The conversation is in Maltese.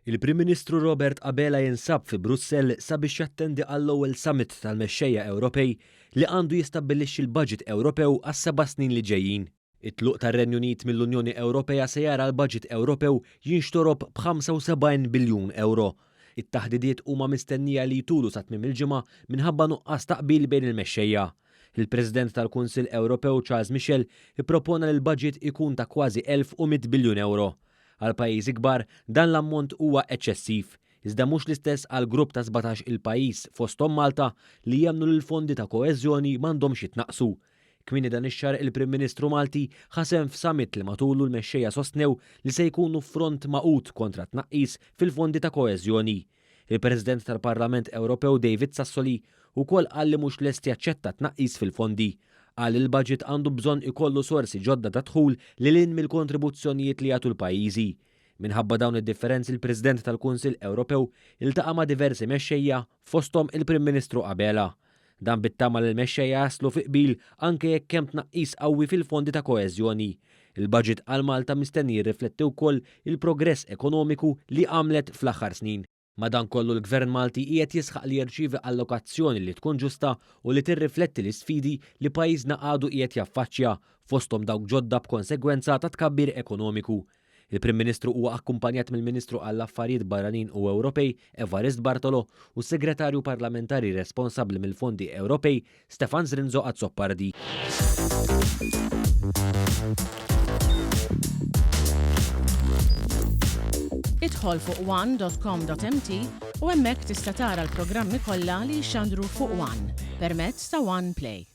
Il-Prim Ministru Robert Abela jinsab fi Brussell sabiex jattendi għall-ewwel summit tal-mexxejja Ewropej li għandu jistabbilixxi l-baġit Ewropew għas-seba' snin li ġejjin. It-tluq tar-Renju Unit mill-Unjoni Ewropea se jara l-baġit Ewropew jinxtorob b'75 biljun ewro. It-taħdidiet huma mistennija li jtulu sa tmiem il-ġimgħa minħabba nuqqas ta' qbil bejn il-mexxejja. Il-President tal-Kunsill Ewropew Charles Michel ippropona li l-baġit ikun ta' kważi 1,100 biljun ewro. Għal pajjiżi kbar, dan l-ammont huwa eċċessiv. Iżda mhux l-istess għal grupp ta' 17 il-pajjiż, fosthom Malta, li jemmnu li l-fondi ta' koeżjoni m'għandhomx jitnaqqsu. Kmieni dan ix-xahar il-Prim Ministru Malti ħa sehem f'summit li matulu l-mexxejja sostnew li se jkunu f'front magħqud kontra t-tnaqqis fil-fondi ta' koeżjoni. Il-President tal-Parlament Ewropew David Sassoli wkoll qal li mhux lest jaċċetta tnaqqis fil-fondi. Qal li l-baġit għandu bżonn ikollu sorsi ġodda ta' dħul lil hinn mill-kontribuzzjonijiet li jagħtu l-pajjiżi. Minħabba dawn id-differenzi l-President tal-Kunsill Ewropew iltaqa' ma' diversi mexxejja fosthom il-Prim Ministru Abela. Dan bit-tama li l-mexxejja jaslu fi qbil anke jekk hemm tnaqqis qawwi fil-fondi ta' koeżjoni. Il-baġit għal Malta mistenni jirrifletti wkoll il-progress ekonomiku li għamlet fl-aħħar snin. Madankollu l-Gvern Malti qiegħed jisħaq li jirċievi allokazzjoni li tkun ġusta u li tirrifletti l-isfidi li pajjiżna għadu qiegħed jaffaċċja, fosthom dawk ġodda b'konsegwenza ta' tkabbir ekonomiku. Il-Prim Ministru huwa akkumpanjat mill-Ministru għall-Affarijiet Barranin u Ewropej Evarist Bartolo u s-Segretarju Parlamentari responsabbli mill-Fondi Ewropej Stefan Zrinzo Azzopardi. Idħol fuq one.com.mt u hemmhekk tista' tara l-programmi kollha li jixxandru fuq One permezz ta' One Play.